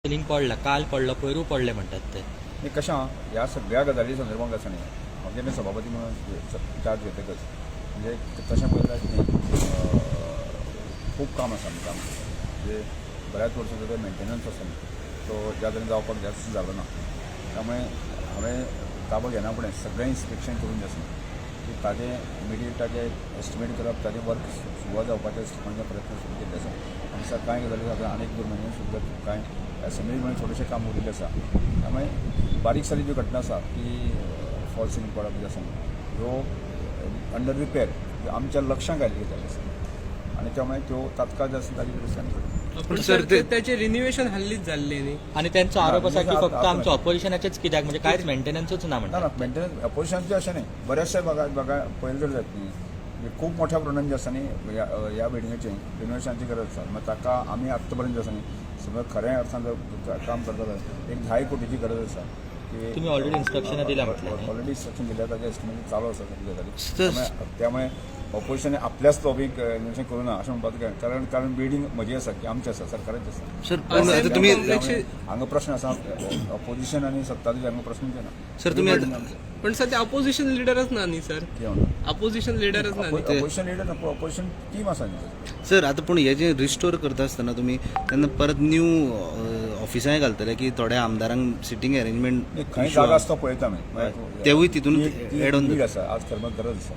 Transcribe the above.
Ceiling पडला, काल पडलो, पयरू पडले म्हणटात ते. न्ही, कशें आहा, ह्या सगळ्या गजाली संदर्भात आसा न्ही, म्हणजे मी सभापती म्हणून चार्ज घेतकच म्हणजे तशें पळयल्यार न्ही, खूब काम आसा आमकां. म्हणजे बऱ्याच वर्सांचो जो मेंटेनन्स आसा न्ही, तो ज्या तरेन जावपाक जाय तसो जालो ना. त्यामुळे हांवें ताबो घेना फुडें सगळें इन्स्पेक्शन करून जें आसा की ताजें इमिडिएट ताजें एस्टिमेट करप, ताजें वर्क सुरवात जावपाचें म्हणजे प्रयत्न सुरू केल्ले आसा. आनी सर, कांय गजाली आतां आनीक 2 म्हयने सुद्दां कांय एसेंब्ली म्हणून थोडेशें काम उरिल्लें आसा. त्यामुळे बारीक सारीक ज्यो घटना आसा की फॉल्स सिलींग पडप जे आसा ह्यो अंडर रिपेर आमच्या लक्षांत आयिल्ली गजाली आसा आनी त्यामुळे त्यो तात्काळ जे आसा ताजी दुरुस्ती आमी करता. पण सर, त्याचे रिन्युएशन हल्लीच जाल्ले न्ही. आणि त्यांचो आरोप आसा की ना, फक्त आता- आमचं ऑपोजिशनाचेच कित्याक, म्हणजे कांयच मेंटेनन्सूच ना ना. म्हणटात. ना, मेंटेनन्स अपोजिशनचे अशें न्ही. बऱ्याचशा भागा भागा पळयलें जर जायत न्ही, म्हणजे खूब मोठ्या प्रमाणान जें आसा न्ही, ह्या ह्या बिल्डिंगेचें रिनोवेशनाची गरज आसा. मागीर ताका आमी आत्तां पर्यंत जें आसा न्ही, समज खऱ्या अर्थान जर काम करता जाल्यार एक 10 कोटीची गरज आसा की तुम्ही already instruction दिल्या म्हटलें न्ही? ऑलरेडी इन्स्ट्रक्शन दिल्या, ताजें एस्टिमेट चालू आसा सगळी गजाली. सर- त्यामुळे ऑपोजिशन आपल्याच लॉबीक इन्व्हेशन करूं ना अशें म्हणपाक जाय. कारण कारण बिल्डींग म्हजी आसा की आमची आसा, सरकाराची आसा. सर, पण आता असेंब्ली तुम्ही कॉम्प्लेक्सचे- हांगा प्रश्न आसा ऑपोजिशन आनी सत्ताधीश, हांगा प्रश्न येना. सर, तुम्ही आता- पण सर, ते अपोजिशन लिडरच ना न्ही सर? अपोजिशन लिडरच ना न्ही? ऑपोजिशन लिडर, ऑपोजिशन टीम आसा न्ही. सर, आता पूण हे जे रिस्टोर करता आसतना तुमी तेन्ना परत न्यू ऑफिसांय घालतले की थोड्या आमदारांक सिटींग अरेंजमेंट? खंय जागा आसता पळयता आमी. तेवूय तितून ती- ती add on need आसा, आज खरें गरज आसा.